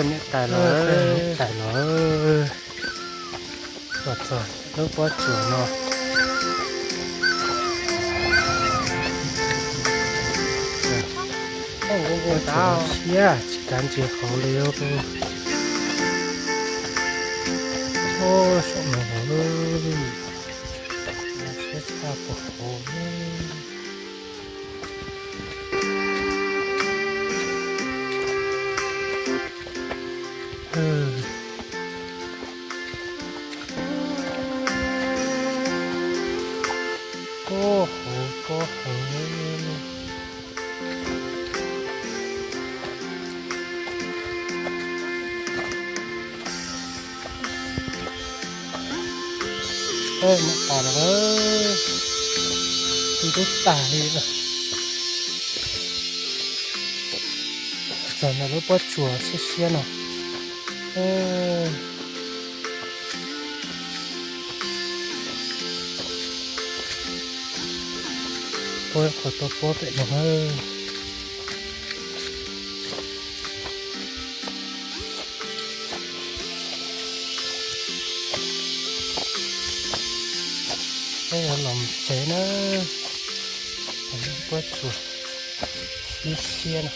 Niam tais los, tais los, los txog lub pob tsuas no. Pob tsuas siab tsis kav ntsis hauv li. Ub, saum no hauv, siab tshaj puag hauv. Pob hauv pob hauv. Niam tais los, tu dub tag li lawm. Txog ntawm lub pob tsuas siab siab no. Puab qhov tau puab pem no. Peb yuav los mus tsev na. Pob tsuas ib siab no.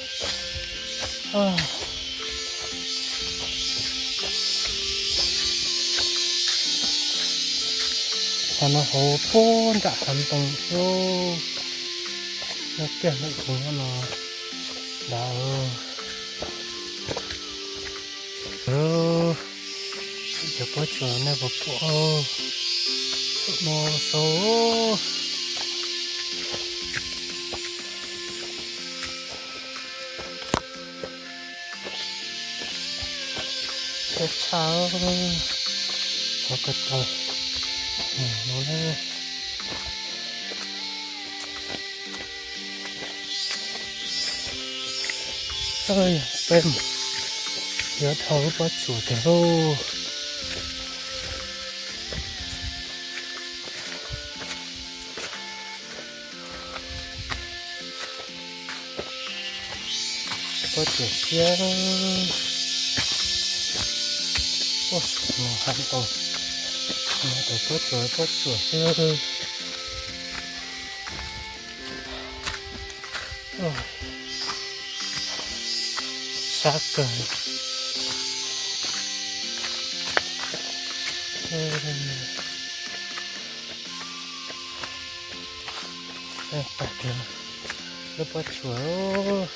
Qhov no hauv puag nram hav ntoo, nyob kiag ntawm tus no nrad. Cov pob tsuas nej puas pom, saum no xauv. Siab tshaj, qhov ko taw no na. Peb yuav dhau lub pob tsuas tiag lauj. Pob tsuas siab, mus hav ntoo, mus tau pob tsuas pob tsuas xwb. Sab kawg. Lub pob tsuas, lub pob tsuas.